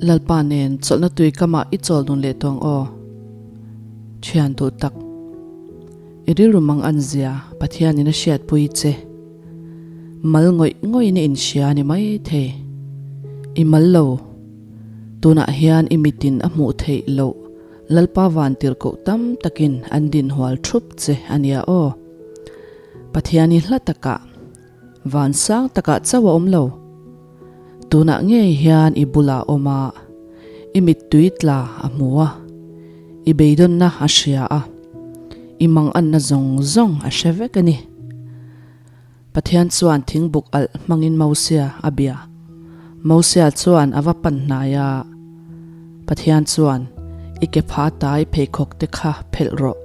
Lalpa nen chawlhna tui kamah i chawl dun leh tawng aw. Thian duh tak. I rilru mang an zia Pathianin a hriatpui che. Mal ngawih ngawih in i inhria a ni mai thei. I mal lo. Tunah hian i mitin a hmuh theih loh Lalpa vantirhkoh tam takin an dinhual thup che a nia aw. Pathian i hla takah, van sang takah chauh a awm lo. Tunah ngei hian i bulah a awm a, i mittui tla a hmu a, i beidawnna a hria a, i manganna zawng zawng a hre vek a ni. Pathian chuan thingbuk alh hmangin Mosia a bia. Mosia chuan a va pan hnai a, Pathian chuan, I ke pha tai pheikhawk te kha phelh rawh,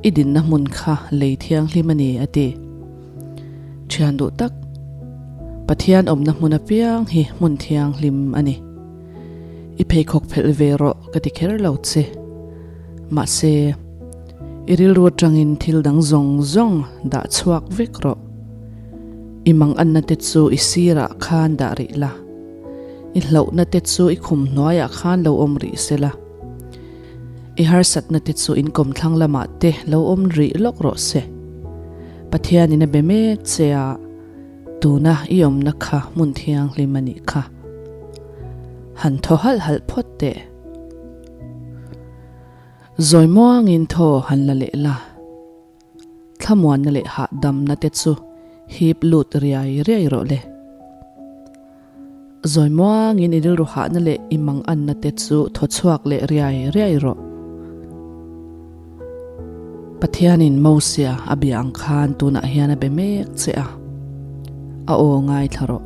i dinna hmun kha lei thianghlim a ni, a ti. Thian duh tak, Pathian awmna hmun apiang hi hmun thianghlim a ni. I pheikhawk phelh ve rawh ka ti kher lo che. Mahse, i rilru atangin thil dang zawng zawng dah chhuak vek rawh. I manganna te chu i sirah khan dah rih la. I hlauhna te chu i khum hnuaiah khan lo awm rih se la. I harsatna te chu in kawmthlang lamah te lo awm rih lawk rawh se. Pathianin a be mek che a, tuna i awmna kha hmun thianghlim a nih kha. Han thaw halh halh phawt teh. Zawi muangin thaw han la leh la. Thlamuanna leh hahdamna te chu hip lut riai riai rawh le. Zawi muangin i rilru hahna leh i manganna te chu thaw chhuak leh riai riai rawh. Pathianin Mosia a bia ang khan tunah hian a be mek che a, a aw ngaithla rawh.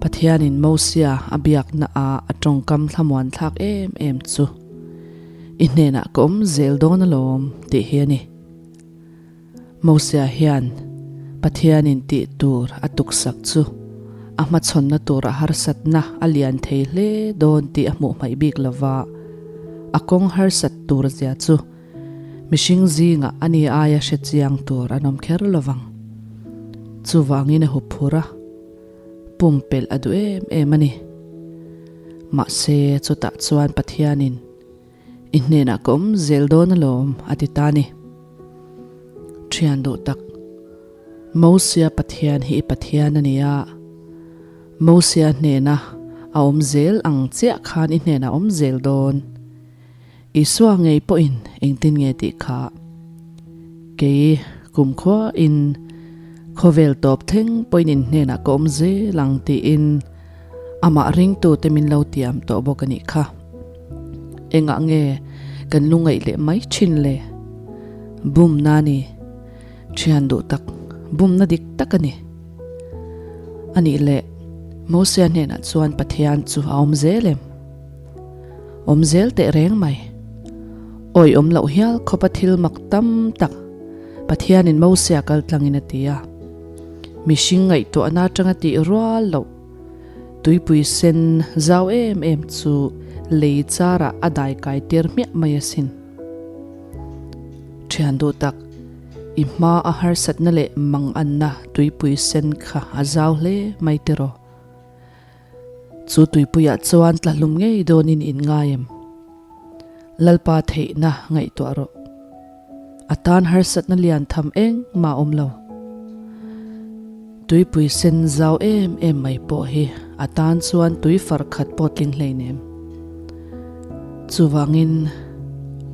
Pathianin Mosia a biakna a a tawngkam thlamuan thlak em em chu i hnenah ka awm zel dawn alawm tih hi a ni. Mosia hian Pathianin tih tur a tuksak chu a hmachhawnna tura harsatna a lian thei hle dawn tih a hmuh hmaih bik lova, a kawng harsat tur zia chu mihring zingah a ni aia hre chiang tur an awm kher lovang. Chuvangin a hup phur a, pumpelh a duh em em a ni. Mahse, chutah chuan Pathianin I hnenah ka awm zel dawn alawm, a ti ta ni. Thian duh tak, Mosia Pathian hi i Pathian a ni a, Mosia hnena a awm zel ang chiah khan i hnenah a awm zel dawn. Isua ngei pawhin engtin nge tih kha? Kei kumkhuain khawvel tawp thleng pawhin in hnenah ka awm zel ang tiin amah ringtute min lo tiam tawh bawk a nih kha. Engah nge kan lu ngaih leh mai thin le? Bumna a ni. Thian duh tak, bumna dik tak a ni. A nih leh, Mosia hnenah chuan Pathian chu a awm zel em? Awm zel teh reng mai. Awi awm loh hial khawpa thil mak tam tak Pathianin Mosia kal tlangin a ti a. Mihring ngaihtuahna atanga tih rual loh tuipui sen zau em em chu lei charah a dai kai tir hmiah mai asin. Thian duh tak, i hma a harsatna leh manganna tuipui sen kha a zau hle mai tiraw? Chu tuipuiah chuan tlahlum ngei dawnin in ngai em? Lalpa theihna ngaihtuah rawh. A tan harsatna lian tham eng mah awm lo. Tuipui sen zau em em mai pawh hi a tan chuan tui far khat pawh tling hleinem. Chuvangin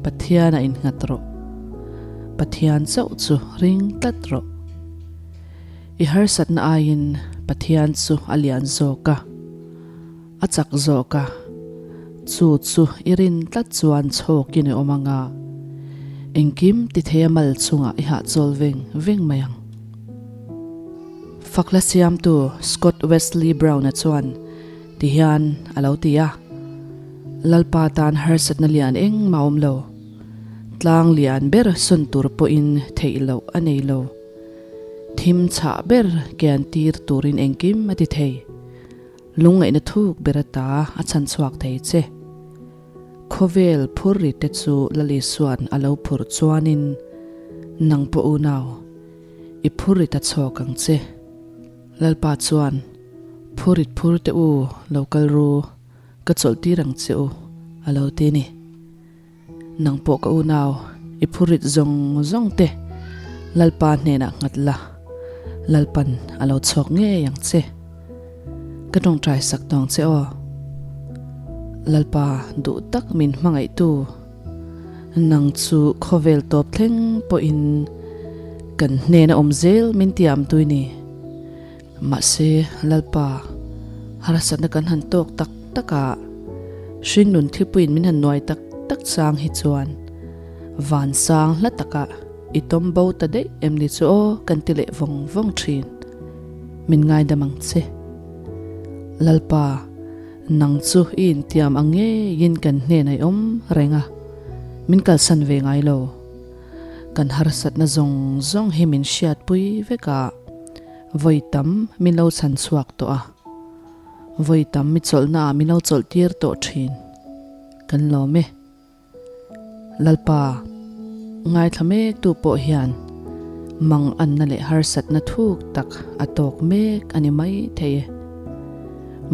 Pathian a innghat rawh. Pathian chauh chu ring tlat rawh. I harsatna aiin Pathian chu a lian zawk a, a chak zawk a, chu chu i rin tlat chuan chhawkin i awm ang a, engkim ti thei a mal chungah i hahchawl veng veng mai ang. Fakla siamtu Scott Wesley Brown-a chuan ti hian a lo ti a, Lalpa tan harsatna lian engmah awm lo, tlang lian ber sawn tur pawhin theih loh a nei lo. Thim chhah ber kian tir turin engkim a ti thei. Lungngaihna thuk ber ata a chhan chhuak thei che. Khawvel phur ri te chu Lali Suan a lo phur chuanin nang pawh unau, i phur ri ta chhawk ang che. Lalpa chuan. Phurit phur teh u, lo kal ru, ka chawlh tir ang che u, a lo ti a ni. Nang pawh ka unau, i phurit zawng zawng te Lalpa hnenah nghat la, Lalpan a lo chhawk ngei ang che. Ka tawngtai sak tawng che aw. Lalpa duh tak min hmangaihtu, nang chu khawvel tawp thleng pawhin kan hnena awm zel min tiam tui ni. Mahse, Lalpa, harsatna kan han tawk tak tak a, hringnun thlipuiin min han nuai tak tak chang hi chuan vansang hla taka i tawm bo ta daih em ni chu aw kan ti leh vawng vawng thin. Min ngaidam ang che. Lalpa, nang chu i intiam ang ngeiin kan hnenah i awm reng a, min kalsan ve ngai lo. Kan harsatna zawng zawng hi min hriatpui vek a. Vawi tam min lo chhan chhuak tawh a, vawi tam mi chawlhna ah min lo chawlh tir tawh thin. Kan lawm e. Lalpa, ngaithla mek tu pawh hian mang anna leh harsatna thuk tak a tawk mek a ni mai thei e.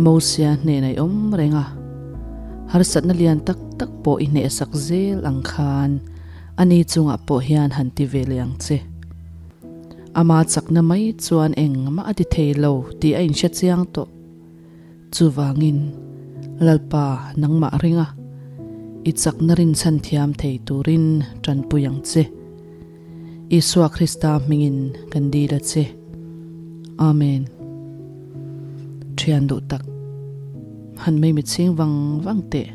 Mosia hnenah i awm reng a, harsatna lian tak tak pawh i hnehsak zel ang khan ani chungah pawh hian han ti ve leh ang che. Ama chakna mai chuan engmah a ti thei lo tih a inhre chiang tawh. Chuvangin, Lalpa nangmah ringa i chakna rinchhan thiam thei turin tanpui ang che. Isua Krista hmingin kan dil a che. Amen. Thian duh tak, han mei mitchhing vang vang teh.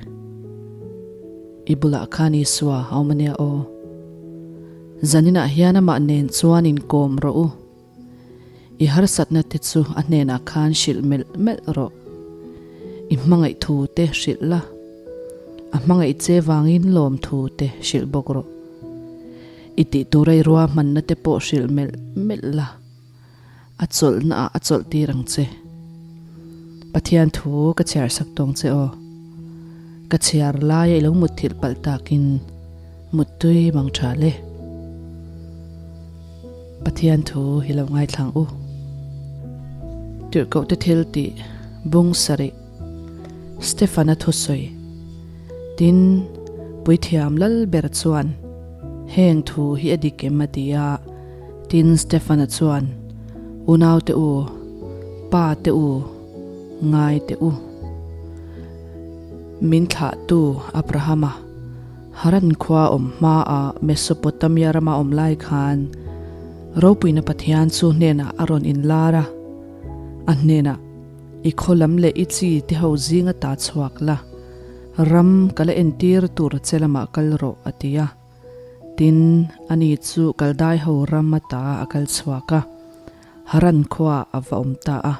I bulah khan Isua a awm ania aw. Zaninah hian amah nen chuan inkawm rawh u. I harsatna te chu a hnenah khan hrilh melh melh rawh. I hmangaih thu te hrilh la, a hmangaih che vangin lawm thu te hrilh bawk rawh. I tih tura i ruahmanna te pawh hrilh melh melh la. A chawlhna ah a chawlh tir ang che. Pathian thu ka chhiar sak tawng che aw. Ka chhiar laia i lo mutthilh palh takin muttui mang tha le. Pathian thu hi lo ngaithlang u. Tirhkoh te thil tih bung sarih Stefana thusawi. Tin, Puithiam lal ber chuan heng thu hi a dik em a ti a. Tin, Stefana chuan, Unaute u, pa te u, ngai teh u. Min thlahtu Abrahama, Haran khua awm hmaah Mesopotamia rama awm lai khan ropuina Pathian chu hnenah a rawn inlar a, a hnenah, I khaw lam leh i chi te ho zinga ta chhuak la, ram ka la entir tur che lamah kal rawh, a ti a. Tin, ani chu Kaldai ho ram ata a kal chhuak a, Haran khuaah a va awm ta a.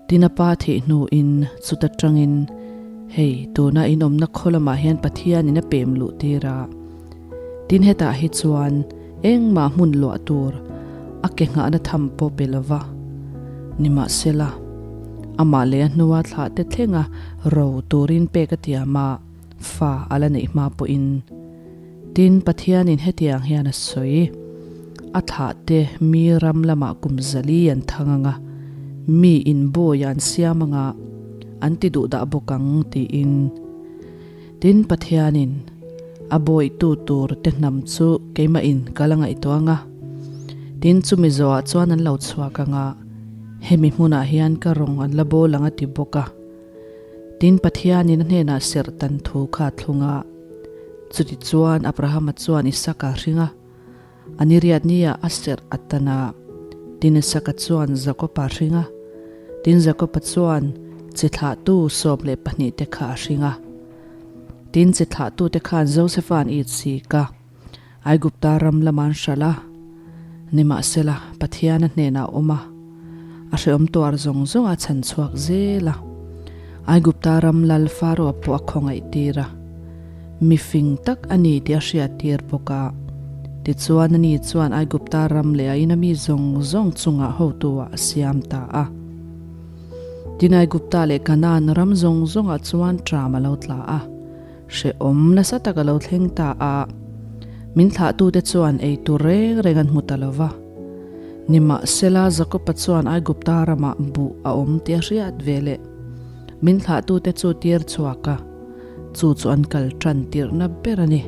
Tin a pa theih hnuin chuta tangin, Hei, tuna in awmna khaw lamah hian Pathianin a pem luh tir a. Tin hetah hi chuan engmah hmun luah tur a ke nghahna tham pawh pe lo va. Nimahsela, amah leh a hnua thlahte thlenga ro turin pek a tiam a. Fa a la neih hma pawhin. Tin, Pathianin hetiang hian a sawi, A thlahte mi ram lamah kum zali an thang ang a, mi inbawi an siam ang a, an ti duh dah bawk ang, tiin. Tin, Pathianin a bawitu tur te hnam chu keimahin ka la ngaihtuah ang a, tin, chumi zawhah chuan an lo chhuak ang a, hemi hmunah hian ka rawng an la bawl ang a ti bawk a. Tin, Pathianin a hnenah serh tan thu kha a thlung a. Chutichuan Abrahama chuan Isaka a hring a, a ni riat niah a serh a tan a. Tin, Isaka chuan Jakoba a hring a, tin, Jakoba chuan chi thlahtu 12 te kha a hring a. Tin, chi thlahtute khan Josefa an itsik a. Aigupta ram lama an hralh a, nimahsela Pathian a hnenah a awm a, a hrehawm tuar zawng zawng a chhan chhuak zel a. Aigupta ram lal Faroa pawh a khawngaih tir a, mi fing tak a ni tih a hriat tir bawk a. Tichuan ani chuan Aigupta ram leh a ina mi zawng zawng chungah hotu-ah a siam ta a. Tin Aigupta leh Kanaan ram zawng zawngah chuan ṭam a lo tla a. Hrehawm nasa tak a lo thleng ta a, min thlahtute chuan ei tur reng reng an hmu ta lo va. Nimahsela, Jakoba chuan Aigupta ramah buh a awm tih a hriat ve leh min thlahtute chu tir chhuak a, chu chu an kal tan tirhna ber a ni.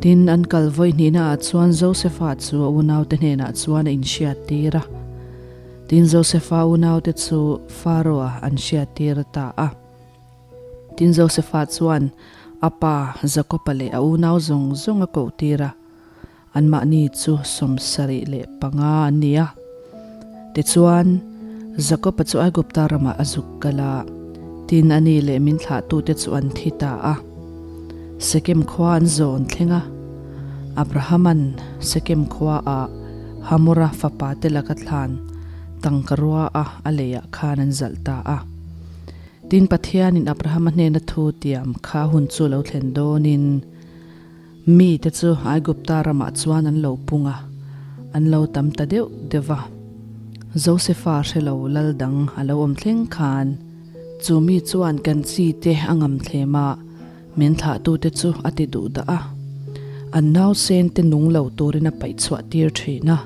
Tin, an kal vawi hnihnaah chuan Josefa chu a unaute hnenah chuan a inhriattir a. Tin, Josefa unaute chu Pharaoh-a an hriattir ta a. Tin, Josefa chuan a pa Jakoba leh a unau zawng zawng a kohtir a. Anmahni chu 75 an ni a. Tichuan, Jakoba chu Aigupta ramah a zuk kal a, tin a ni leh min thlahtute chu an thi ta a. Sekem khua an zawn thleng a. Abrahama'n Sekem khuaah Hamora fapate laka thlan tangkarua a a leiah khan an zalh ta a. Tin Pathianin Abrahama hnena thu tiam kha hun chu lo thlen dawnin, Mite chu Aigupta ramah chuan an lo pung a, an lo tam ta deuh deuh va. Josefa hre lo lal dang a lo awm thleng khan, chu mi chuan kan chi te a ngam thlem a, min thlahtute chu a ti duh dah a, an nausen te nung lo turin a paih chhuah tir thin a.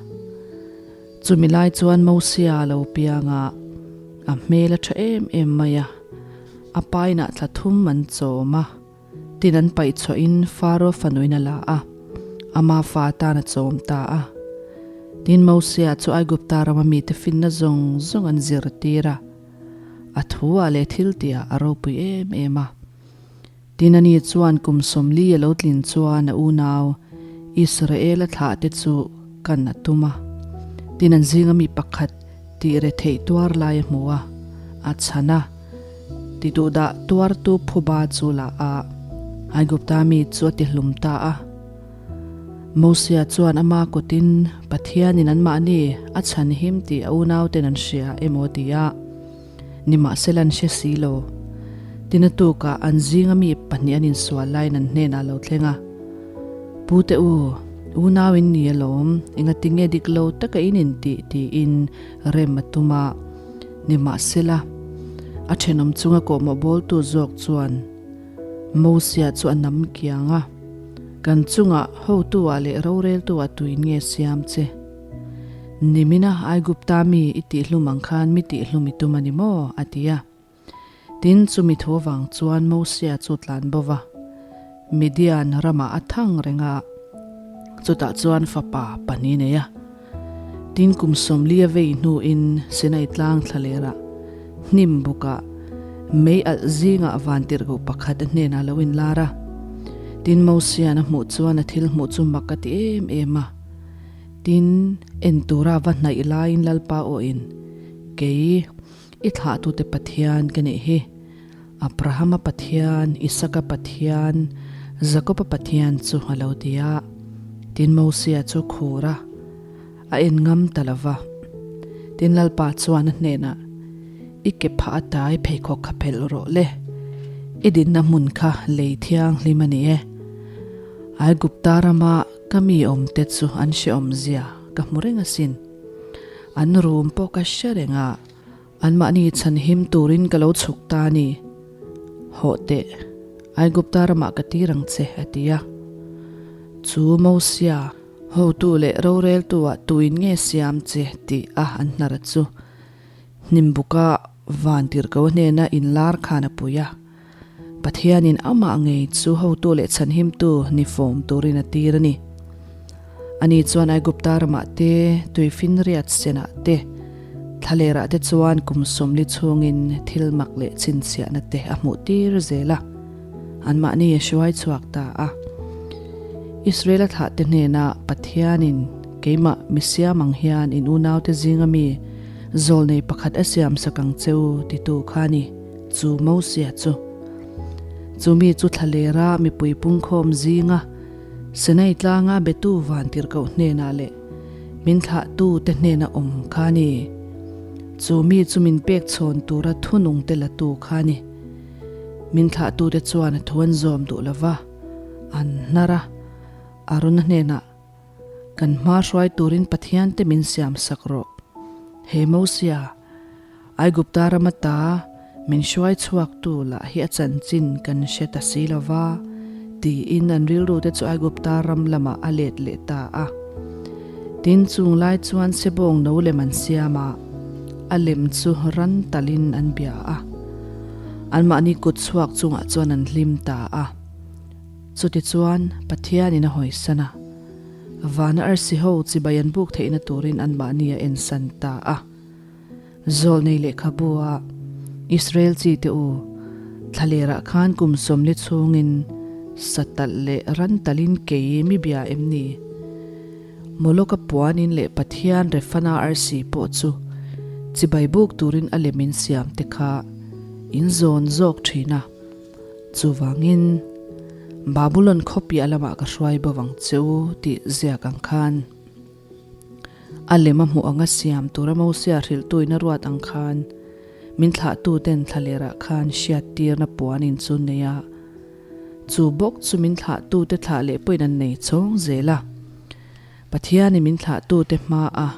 Chumi lai chuan Mosia a lo piang a, a hmel a tha em em mai a, a painah thla thum an chawm a. Tin an paih chhuahin Faro fanuin a la a, ama fa atan a chawm ta a. Tin Mosia chu Aigupta rama mite finna zawng zawng an zirtir a, a thu-ah leh thiltihah a ropui em em a. Tin ani chuan kum 40 a lo tlin chuan a unau Israela thlahte chu kan a tum a. Tin an zinga mi pakhat tih retheih tuar lai a hmu a, a chhan a. Ti duhdah tuartu phuba chu la a, Aigupta mi chu a ti hlum ta a. Mosia chuan ama kutin Pathianin anmahni a chhanhim tih a unauten an hria emaw ti a, nimahsela an hre si lo. Tina tukah an zinga mi pahnih an insual laiin an hnenah a lo thleng a, Pute u, unau in ni alawm, engatinge dik lo taka in intih tiin rem a tum a. Nimahsela, a thenawm chunga kawhmawh bawltu zawk chuan Mosia chu a nam kiang a, Kan chungah hotu-ah leh roreltu-ah tuin nge siam che? Nimina Aigupta mi i tihhlum ang khan mi tihhlum i tum a ni maw? a ti a. Tin, chumi thu avang chuan Mosia chu tlan bo va, Midian ramah a thang reng a, chutah chuan fapa pahnih nei a. Tin, kum 40 a vei hnuin Sinai tlang thlalerah hnim bukah mei alh zingah vantirhkoh pakhat a hnenah a lo inlar a. Tin, Mosia'n a hmuh chuan a thil hmuh chu mak a ti em em a. Tin, en tura va hnaih laiin Lalpa awhin, Kei, I thlahtute Pathian ka nih hi. Abrahama Pathian, Isaka Pathian, Jakoba Pathian chu a lo ti a. Tin Mosia chu khur a, a en ngam ta lo va. Tin Lalpa chuan a hnenah, I ke phah atai pheikhawk kha phelh rawh le. I dinna hmun kha lei thianghlim a ni e. Aigupta rama ka mi awmte chu an hrehawmzia ka hmu reng asin. An rum pawh ka hre reng a. Anmahni chhanhim turin ka lo chhuk ta a ni. Hawh teh, Aigupta ramah ka tir ang che, a ti a. Chu Mosia, hotu leh roreltu-ah tuin nge siam che tih a an hnar chu Hnimbuka vantirhko hnena inlar khan a pui a. Pathianin amah ngei chu hotu leh chhanhimtu ni fawm turin a tir a ni. Ani chuan Aigupta ramah te, tuifinriat senah te, thlalerah te chuan kum 40 chhungin thil mak leh chhinchhiahna te a hmuh tir zel a, anmahni a hruai chhuak ta a. Israela thlahte hnenah Pathianin keimah mi siam ang hian in unaute zinga mi zawlnei pakhat a siamsak ang che u titu kha a ni. Chu Mosia chu. Chu mi chu thlalera mipui pungkhawm zinga Sinai tlanga betu vantirhkoh hnenah leh min thlahtu te hnena awm kha a ni. Chu mi chu min pek chhawn tura thunung te latu kha a ni. Min thlahtu te chuan a thu an zawm duh lova, an hnar a, Arona hnenah, Kan hma hruai turin Pathian te min siam sak rawh. He Mosia, Aigupta rama ta min hruai chhuaktu lah hi a chanchin kan hre ta si lo va, tiin an rilrute chu Aigupta ram lamah a let leh ta a. Tin, chung lai chuan sebawng no lem an siam a, a lem chu ran talin an bia a. Anmahni kut chhuak chungah chuan an hlim ta a. Chutichuan, Pathianin a hawisan a. Vana arsi ho chibai an buk theihna turin anmahni a ensan ta a. Zawlnei lehkhabu a Israel chi te u, thlalerah khan kum sawmli chhungin satalh leh ran talin kei mi bia em ni? Moloka puanin leh Pathian Refana arsi pawh chu chibai buk turin a lem in siam te kha in zawn zawk thin a. Chuvangin, Babulon khawpiah lamah ka hruai bo vang che u tih ziak ang khan. A lem a hmuh anga siam tura Mosia hrilhtuin a ruat ang khan min thlahtuten thlalerah khan hriattirna puan in chu nei a, chu bawk chu min thlahtute thlah leh pawhin an nei chawng zel a. Pathianin min thlahtute hmaa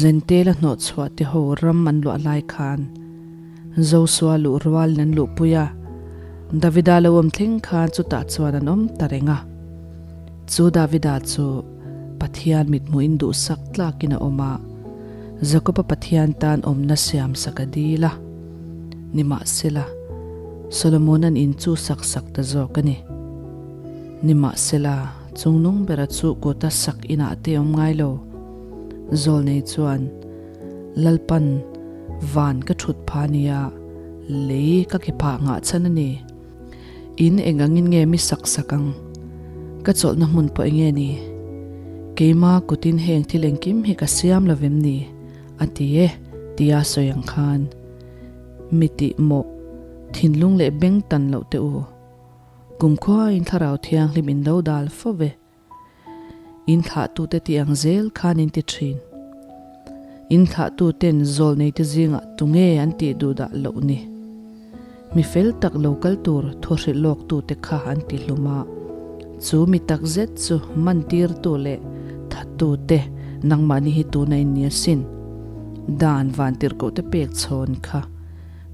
Zentela hnawhchhuah te ho ram an luah lai khan Josua luh rualin an luhpui a, Davida lo awm thleng khan chutah chuan an awm ta reng a. Chu Davida chu Pathian mithmuhin duhsak tlakin a awm a, Jakoba Pathian tan awmna siamsak a dil a. Nimahsela, Solomona'n in chu sak sak ta zawk a ni. Nimahsela, chungnung bera chu kuta sak inah te awm ngai lo. Zawlnei chuan, Lalpan van ka thut pha nia, lei ka ke phah nghah chhan a ni. In eng angin nge mi sak sak ang? Ka chawlhna hmun pawh enge ni? Keima kutin heng thil engkim hi ka siam lo vem ni? A ti e, tia sawi ang khan. Mi tih mawh, thinlung leh beng tan loh teh u. Kumkhuain Thlarau Thianghlim in lo dal fo ve. In thlahtute tih ang zel khan in ti thin. In thlahtuten zawlneite zingah tunge an tih duh dah loh ni? Mi fel tak lo kal tur thu hrilh lawktute kha an ti hlum a, chu mi tak zet chu mantirtu leh thattute nangmahni hi tuna in ni asin. Dan vantirhkohte pek chhawn kha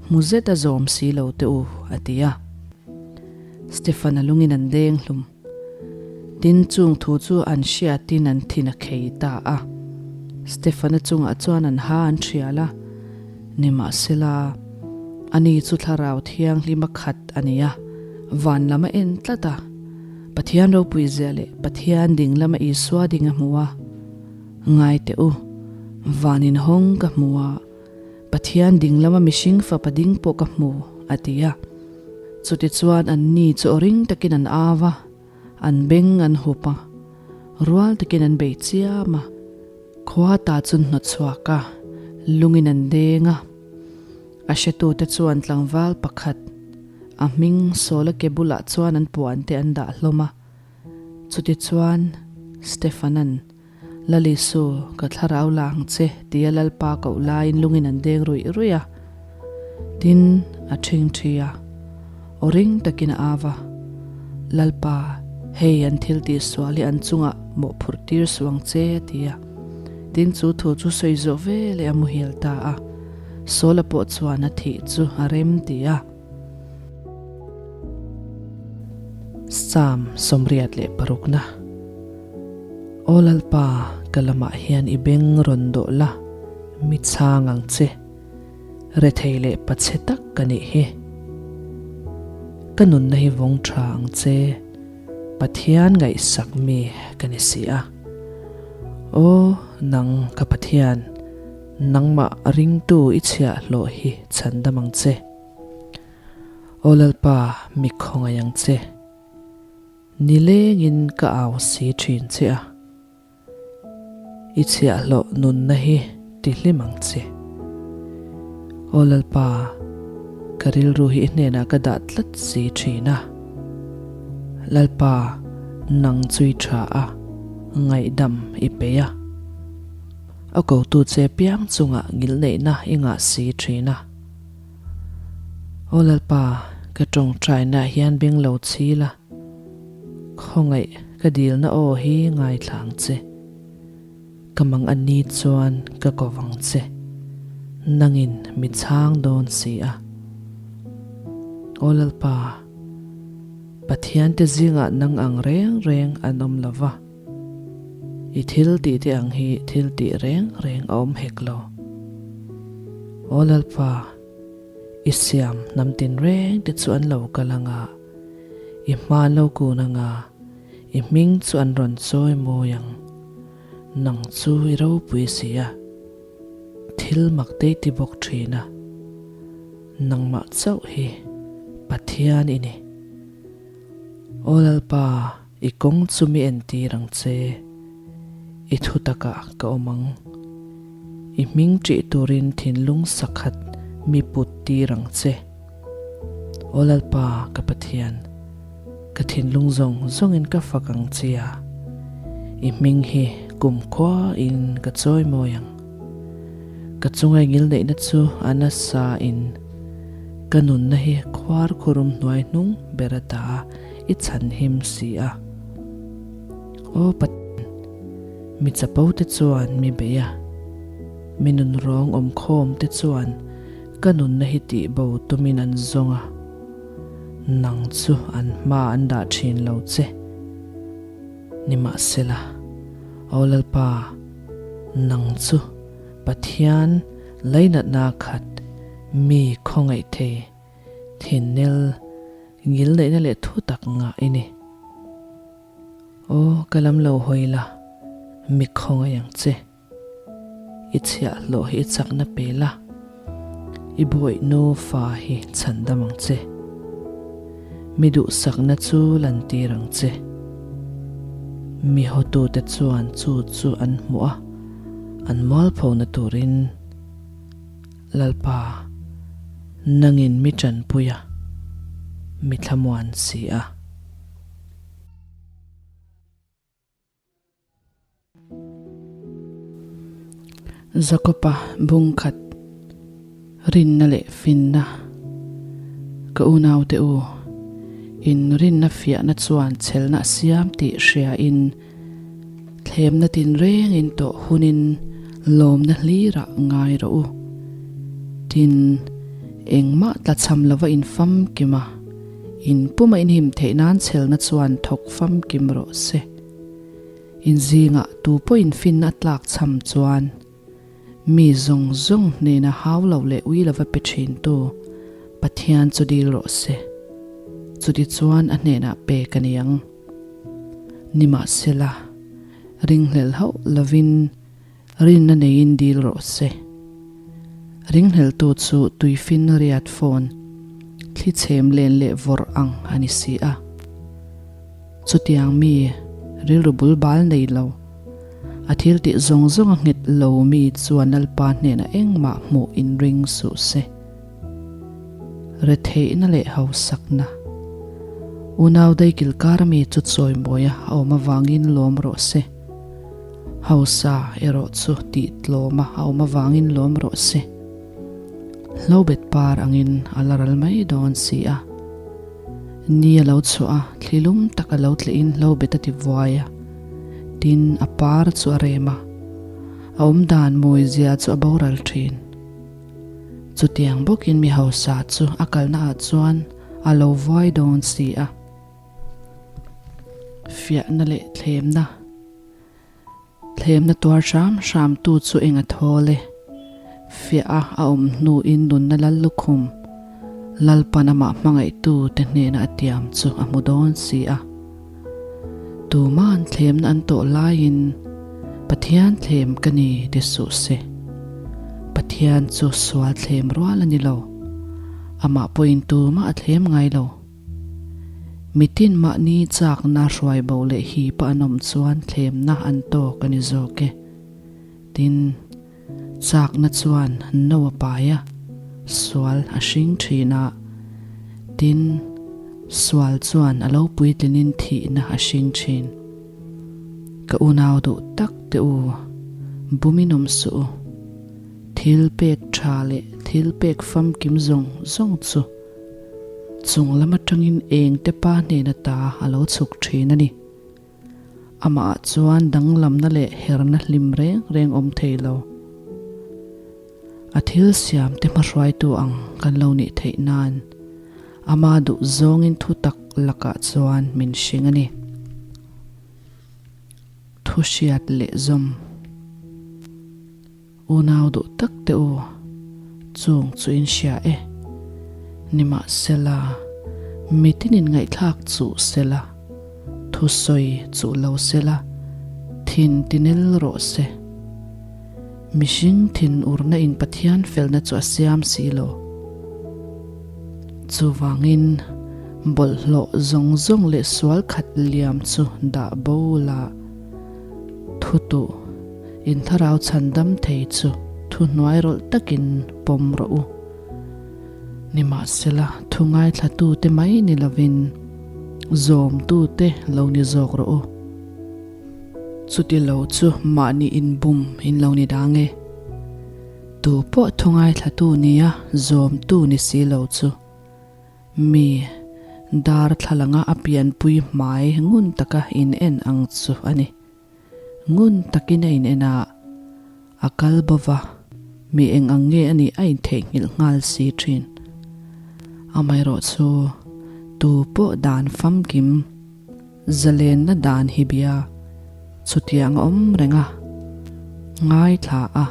hmu zet a zawm si lo teh u, a ti a. Stefan-a lungin an deng hlum. Tin, chung thu chu an hriatin an thin a khei ta a. Stefana chungah chuan an ha an thial a, nimahsela, ani chu Thlarau Thianghlim a khat a ni a, van lam a en tlat a, Pathian ropui zia leh Pathian ding lama Isua ding a hmu a. Ngai teh u, van inhawng ka hmu a, Pathian ding lama mihring fapa ding pawh ka hmu, a ti a. Chutichuan anni chu aw ring takin an au a, an beng an hup a, rual takin an bei chiam a. Khua ta chu an hnawtchhuak a, lungin an deng a. A hretute chuan tlangval pakhat, a hming Saula ke bulah chuan an puante an dah hlawm a. Chutichuan Stefanan Lalisu, ka thlarau la ang che, tia Lalpa koh laiin lungin an deng ruih ruih a. Tin, a ṭhingṭhi a, aw ring takin a au a, Lalpa, hei an thil tihsual hi an chungah mawhphurh tir suh ang che, a ti a. Tin, chu thu chu sawi zawh veleh a muhil ta a. Saula pawh chuan a thih chu a rem ti a. Psalm 86 na. Aw Lalpa, ka lamah hian i beng rawn dawh la, mi chhang ang che. Rethei leh pachhe tak ka nih hi. Ka nunna hi vawng tha ang che, Pathian ngaihsak mi ka ni si a. Aw, nang ka Pathian, nangmah ringtu i chhiahhlawh hi chhandam ang che. Aw Lalpa, mi khawngaih ang che. Nilengin ka au si thin che a, i chhiahhlawh nunna hi ti hlim ang che. Aw Lalpa, ka rilru hi i hnenah ka dah tlat si thin a. Lalpa, nang chu i tha a, ngaihdam i peih a. A kotu che piang chungah ngilneihna i ngah si thin a. Aw Lalpa, ka tawngtainaah hian beng lo chhil a, khawngaih ka dilna aw hi ngaithla ang che. Ka mang a ni chuan ka ko vang che, nangin mi chhang dawn si a. Aw Lalpa, Pathiante zingah nang ang reng reng an awm lo va. I thil tih te ang hi thil tih reng reng a awm hek lo. Aw Lalpa, i siam hnam tinreng te chu an lo kal ang a, i hma an lo kun ang a, i hming chu an rawn chawi mawi ang. Nang chu i ropui si a, thil mak te i ti bawk thin a, nangmah chauh hi Pathian i ni. Aw Lalpa, i kawng chu mi entir ang che, i thu takah ka awm ang. I hming ṭih turin thinlung sakhat mi put tir ang che. Aw Lalpa, ka Pathian, ka thinlung zawng zawngin ka fak ang che a, i hming hi kumkhuain ka chawimawi ang. Ka chunga i ngilneihna chu a nasa in ka nunna hi khuar khurum hnuai hnung ber ata i chhan him si a. Aw Pathian, mi chapo te chuan mi bei a, mi nunrawng awmkhawm te chuan ka nunna hi tihbo tumin an zawng a, nang chu an hma an dah thin lo che. Nimahsela, Aw Lalpa, nang chu Pathian lainatna khat mi khawngaih thei, thinnel, ngilneihna leh thu tak ngah i ni. Aw, ka lam lo hawi la, mi khawngaih ang che. I chhiahhlawh hi i chakna pe la, i bawihnu fa hi chhandam ang che. Mi duhsakna chu lantir ang che. Mi hawtute chuan chu chu an hmuh a, an mualphona turin Lalpa nangin mi tanpui a, mi thlamuan si a. Jakob-a bungkhat rinna leh finna ka unaute u, in rinna fiahna chuan chhelna a siam tih hriain thlemna tinrengin tawh hunin lawmna hlirah ngai rawh u. Tin, engmah tlachham lova in famkim a, in puma in him theih nan chhelna chuan thawk famkim rawh se. In zingah tu pawhin finna a tlak chham chuan mi zawng zawng hnena hau lo leh ui lova pe thintu Pathian chu dil rawh se. Chutichuan a hnenah pek a ni ang. Nimahsela, ringhlel hauh lovin Rinna neiin dil rawh se. Ringhleltu chu tuifin riat fawn, thli chhem len leh vawrh ang a ni si a. Chutiang mi rilru bul bal nei lo, a thil tih zawng zawng a nghet lo mi chuan Lalpa hnenah engmah hmuh inring suh se. Retheihna leh hausakna. Unau daikil kar mi chu chawimawia a awm avangin lawm rawh se. Hausa erawh chu tih tlawma a awm avangin lawm rawh se. Hlobet par angin a la ral mai dawn si a. Ni a lo chhuah a, thli lum tak a lo tlihin hlobet a ti vuai a. Tin, a par chu a rem a. A awmdan mawizia chu a boral thin. Chutiang bawkin mi hausa chu a kalna ah chuan a lo vuai dawn si a. Fiahna leh thlemna Thlemna tuar hram hram tu chu eng a thawl e. Fiah a a awm hnuin nunna lal lukhum Lalpan amah hmangaihtu te hnena a tiam chu a hmu dawn si a. Tuma'n thlemna an tawh laiin Pathian thlem ka ni ti suh se. Pathian chu sual thlem rual a ni lo. Amah pawhin tumah a thlem ngai lo. Mitin mahni chakna hruai bo leh hipa an awm chuan thlemna an tawk a ni zawk e. Tin, chakna chuan no a pai a, sual a hring thin a. Tin, sual chuan a lo puitlinin thihna a hring thin. Ka unau duh tak te u, bumin awm suh u. Thil pek tha leh thil pek famkim zawng zawng chu Chung lam atangin eng te pa hnena ta a lo chhuk thin a ni. Amah ah chuan danglamna leh herna hlim reng reng awm thei lo. A thil siam te hmahruaitu ang kan lo nih theih nan ama duh zawngin thu tak lakah chuan min hring a ni. Thu hriat leh zawm. Unau duh tak te u, chung chu in hria e. Nimahsela, mitinin ngaihthlak chuh sela, thusawi chuh lo sela, thin tinel rawh se. Mihring thin urna in Pathian felna chu a siam si lo. Chuvangin, bawlhhlawh zawng zawng leh sual khat liam chu dah bo la, thutuh. In thlarau chhandam thei chu thu hnuai rawlh takin pawm rawh u. Nimahsela, thu ngaithlatute mai ni lovin zawmtute lo ni zawk rawh u. Chuti lo chu mahni inbum in lo ni dang e. Tu pawh thu ngaithlatu nia zawmtu ni si lo chu mi darthlalanga a pianpui hmai ngun taka in en ang chu a ni. Ngun takin a in en a, a kal bo va, mi eng ang nge a nih a intheihnghilh nghal si thin. Amaherawh chu tu pawh dan famkim zalenna dan hi bia chutiang a awm reng a, ngaithla a,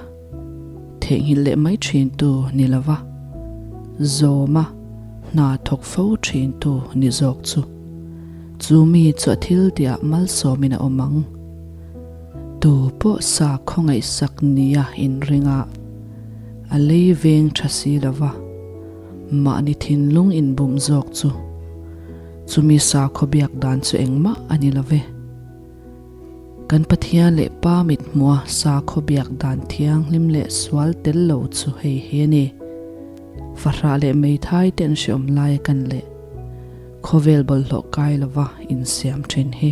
theihnghilh leh mai thin tu ni lo va, zawma hna thawk fo thin tu ni zawk chu. Chu mi chu a thil tihah malsawmin a awm ang. Tu pawh sa khawngaihsak nia inringa a lei veng tha si lo va, mahni thinlung inbum zawk chu chumi sakhaw biak dan chu engmah a ni lo ve. Kan Pathian leh Pa mithmua sakhaw biak dan thianghlim leh sual tel lo chu hei hi a ni. Fahrah leh meithai te an hreawm lai a kan leh. Khawvel bawlhhlawh kai lova insiam thin hi.